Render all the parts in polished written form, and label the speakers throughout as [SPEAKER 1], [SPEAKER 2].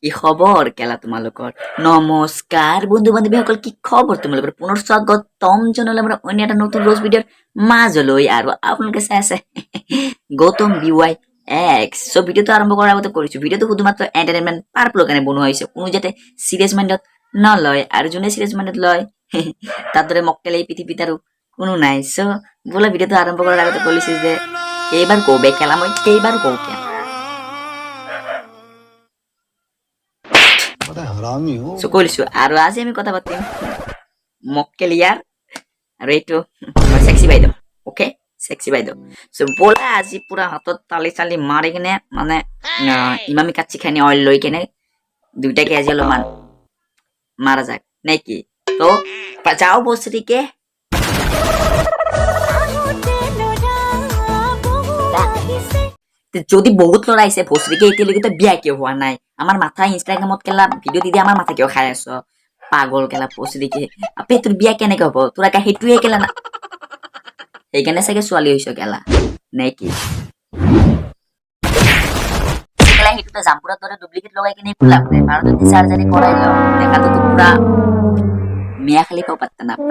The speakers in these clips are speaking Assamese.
[SPEAKER 1] কি খবৰ কেলা তোমালোকৰ? নমস্কাৰ বন্ধু বান্ধৱীসকল, কি খবৰ তোমালোকৰ? পুনৰ স্বাগতম জনালে আমাৰ অন্য এটা নতুন ৰ'জ ভিডিঅ'ৰ মাজলৈ। আৰু আপোনালোকে চাই আছে গৌতম বি ৱাই এক্স। চ' ভিডিঅ'টো আৰম্ভ কৰাৰ আগতে কৰিছোঁ, ভিডিঅ'টো শুধুমাত্ৰ এণ্টাৰটেইনমেণ্ট পাৰ্পলৰ কাৰণে বনোৱা হৈছে, কোনো যাতে চিৰিয়াছ মাইণ্ডত নলয়। আৰু যোনে চিৰিয়াছ মাইণ্ডত লয়, তাৰ দৰে মক্কেল এই পৃথিৱীত আৰু কোনো নাই। চ' বোলে ভিডিঅ'টো আৰম্ভ কৰাৰ আগতে কৈছোঁ যে কেইবাৰ কওঁ বে খেলা, মই কেইবাৰ কওঁ কেলা।
[SPEAKER 2] बड़ा हरामी हो।
[SPEAKER 1] চ' কৈ লৈছোঁ। আৰু আজি আমি কথা পাতিম মক্কেল ইয়াৰ আৰু এইটো আমাৰ চেক্সি বাইদেউ। অ'কে, চেক্সি বাইদেউ। চ' ব'লা, আজি পুৰা হাতত তালি চালি মাৰি কিনে, মানে ইমামি কাচ্চি খানি অইল লৈ কিনে দুইটাকে আজি অলপমান মাৰা যাক, নে কি? তো যাও বস্তুটিকে।
[SPEAKER 3] আহোঁতে ল'ৰা বহুত আহিছে।
[SPEAKER 1] যদি বহুত ল'ৰা আহিছে ভোচৰিকে, এতিয়ালৈকে তই বিয়া কিয় হোৱা নাই? আমাৰ মাথা ইনষ্টাগ্ৰামত কেলা ভিডিঅ' দি দি আমাৰ মাথা কিয় খাই আছ? পাগল কেলা ভোচৰিকে। আবে, তোৰ বিয়া কেনেকে হ'ব? তোৰ একা সেইটোৱে কেলা না, সেইকাৰণে চাগে ছোৱালী হৈছ কেলা, নে কি? কেলা, সেইটোতে জাম্পুৰাৰ দৰে ডুপ্লিকেট লগাই কিনে একো লাভ নাই। ভাৰতত চাৰ্জাৰী কৰাই ল, দেখাটোতো পুৰা মিয়া খালিফাও পাত্তা নাপায়।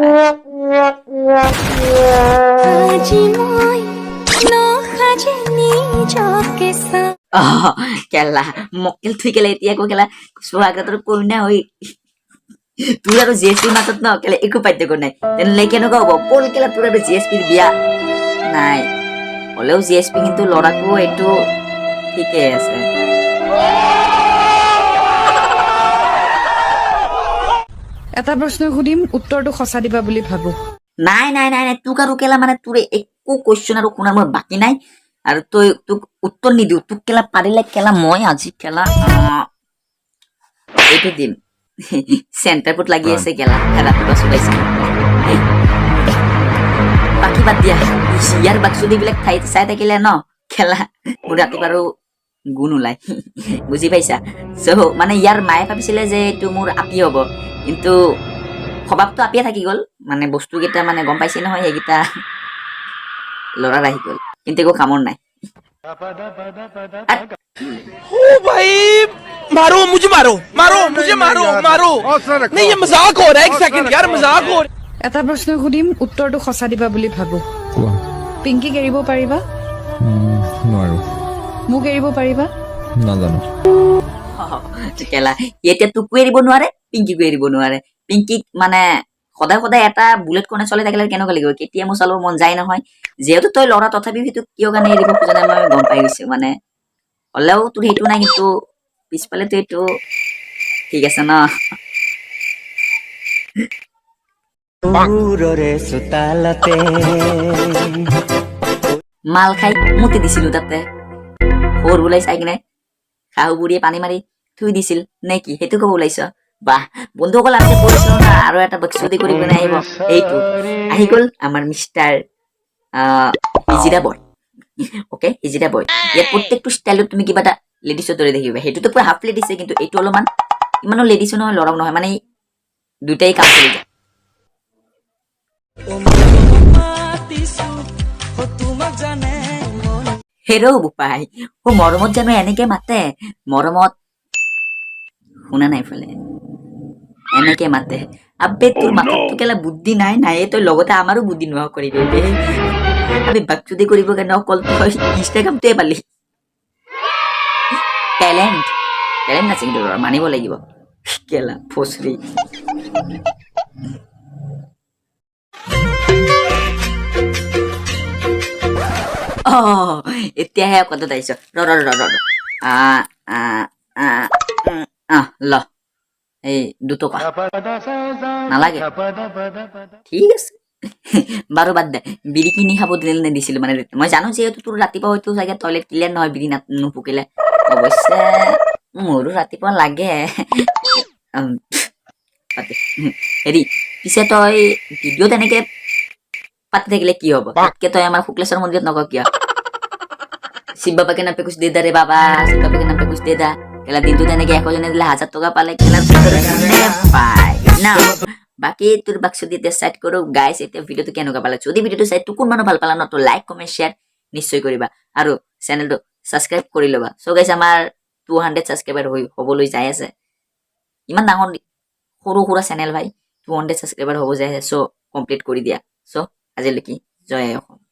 [SPEAKER 3] আজি মই নসাজি নিজকে চাওঁ।
[SPEAKER 1] অহ, কেলা মক্কেল থুই কেলা, এতিয়া আকৌ কেলা সোহাগতৰ কইনা হৈ তোৰ আৰু জি এছ পিৰ মাজত ন কেলা একো পাৰ্থক্য নাই। তেনেহ'লে কেনেকুৱা হ'ব? পল কেলা, তোৰ আৰু জি এছ পিৰ বিয়া নাই হ'লেও জি এছ পি কিন্তু ল'ৰাকো এইটো ঠিকেই আছে।
[SPEAKER 4] এটা প্ৰশ্ন সুধিম, উত্তৰটো সঁচা দিবা বুলি ভাবো।
[SPEAKER 1] নাই নাই নাই নাই, তোক আৰু কেলা মানে তোৰ একো কুৱেশ্যন আৰু শুনাৰ মোৰ বাকী নাই। আৰু তই তোক উত্তৰ নিদিওঁ। তোক কেলা পাৰিলে কেলা মই আজি কেলা এইটো দিম। চেণ্টাৰপুট লাগি আছে কেলা, ৰাতিপুৱা চলাইছে। বাকী বাদ দিয়া, ইয়াৰ বাকচুদিবিলাক ঠাইত চাই থাকিলে ন খেলা মোৰ ৰাতিপুৱা আৰু গুণ ওলাই, বুজি পাইছা? চ' মানে ইয়াৰ মায়ে ভাবিছিলে যে এইটো মোৰ আপি হ'ব, কিন্তু স্বভাৱটো আপিয়ে থাকি গ'ল। মানে বস্তুকেইটা মানে গম পাইছে নহয়, সেইকেইটা ল'ৰাৰ আহি গ'ল, কিন্তু একো কামৰ নাই।
[SPEAKER 5] ओ भाई, मारो मुझे, मारो मारो मुझे, मारो मारो। नहीं, ये मजाक हो रहा है, एक सेकंड यार, मजाक हो रहा है।
[SPEAKER 4] এটা প্ৰশ্ন সুধিম, উত্তৰটো সঁচা দিবা বুলি ভাবো।
[SPEAKER 6] কোৱা।
[SPEAKER 4] পিংকিক এৰিব পাৰিবা?
[SPEAKER 6] নোৱাৰো।
[SPEAKER 4] মোক এৰিব পাৰিবা?
[SPEAKER 6] নাজানো।
[SPEAKER 1] কেলা, এতিয়া তোকো এৰিব নোৱাৰে, পিংকিকো এৰিব নোৱাৰে। পিংকিক মানে সদায় সদায় এটা বুলেট কনে চলাই থাকিলে কেনেকুৱা লাগিব? কেতিয়া মোৰ চাব মন যায় নহয়। যিহেতু তই ল'ৰা, তথাপিও সেইটো কিয় কাৰণে এৰিব খোজা নাই মই গম পাই গৈছো। মানে হ'লেও তোৰ সেইটো নাই, কিন্তু পিছফালেতো এইটো ঠিক আছে ন? মাল খাই মুতি দিছিলো তাতে, সৰু ওলাই চাই কিনে শাহু বুঢ়ীয়ে পানী মাৰি থুই দিছিল, নে কি? সেইটো ক'ব ওলাইছ? বাহ বন্ধুসকল, আমি যে কৈছিলো না আৰু এটা বকচুদি কৰি পিনে আহিব, এইটো আহি গ'ল আমাৰ মিষ্টাৰ হিজিৰা বয়। অ'কে, হিজিৰা বয়। ইয়াত প্ৰত্যেকটো ষ্টাইলত তুমি কিবা এটা লেডিছৰ দৰে দেখিবা। সেইটোতো পুৰা হাফ লেডিছে, কিন্তু এইটো অলপমান ইমানো লেডিছো নহয়, ল'ৰাও নহয়, মানে দুটাই কাম চলি যায়। হেৰ' বোপাই, অ মৰমত জানো এনেকে মাতে? মৰমত শুনা নাই ফালে এনেকে মাতে। আবে, তোৰ মাথাততো কেলা বুদ্ধি নাই। নাই, তই লগতে আমাৰো বুদ্ধি নোহোৱা কৰিবি বে। আবে, বাকচুদি কৰিবৰ কাৰণে অকল তই ইনষ্টাগ্ৰামটোৱে পালি। টেলেণ্ট টেলেণ্ট আছে কিন্তু ল'ৰা, মানিব লাগিব কেলা ফচৰি। অ, এতিয়াহে কথাত আহিছ। ৰ ৰ ৰ ৰ ৰ, আ আ আ উম, আহ ল, এই 2 টকা নালাগে। ঠিক আছে বাৰু, বাদ দে। বিড়ি কিনি খাব দিলে নিদিছিলো। মানে মই জানো, যিহেতু তোৰ ৰাতিপুৱা হয়তো চাগে টয়লেট ক্লিয়াৰ নহয় বিড়ি নুফুকিলে। অৱশ্যে মোৰো ৰাতিপুৱা লাগে। বাদ দে। হেৰি, পিছে তই ভিডিঅ' তেনেকে পাতি থাকিলে কি হ'ব? তাতকে তই আমাৰ শুক্লেশ্বৰ মন্দিৰত নগ কিয়? শিৱ বাবা के नाम पे कुछ दे दे रे बाबा, शिव बाबा के नाम पे कुछ दे দা। কেলা, দিনটো তেনেকে 100 জনে দিলে 1000 টকা পালে কেলা কোনে পায় না? বাকী তোৰ বাক্স দি এতিয়া চাইড কৰো। গাইছ, এতিয়া ভিডিঅ'টো কেনেকুৱা পালা? যদি ভিডিঅ'টো চাই টুকুৰ মানুহ ভাল পালা ন, তো লাইক, কমেণ্ট, শ্বেয়াৰ নিশ্চয় কৰিবা আৰু চেনেলটো ছাবস্ক্ৰাইব কৰি ল'বা। চ' গাইছ, আমাৰ 200 ছাবস্ক্ৰাইবাৰ হৈ হ'বলৈ যাই আছে। ইমান ডাঙৰ সৰু সুৰা চেনেল ভাই, 200 ছাবস্ক্ৰাইবাৰ হ'ব যাই আছে। চ' কমপ্লিট কৰি দিয়া। চ' আজিলৈকে জয় আই অসম।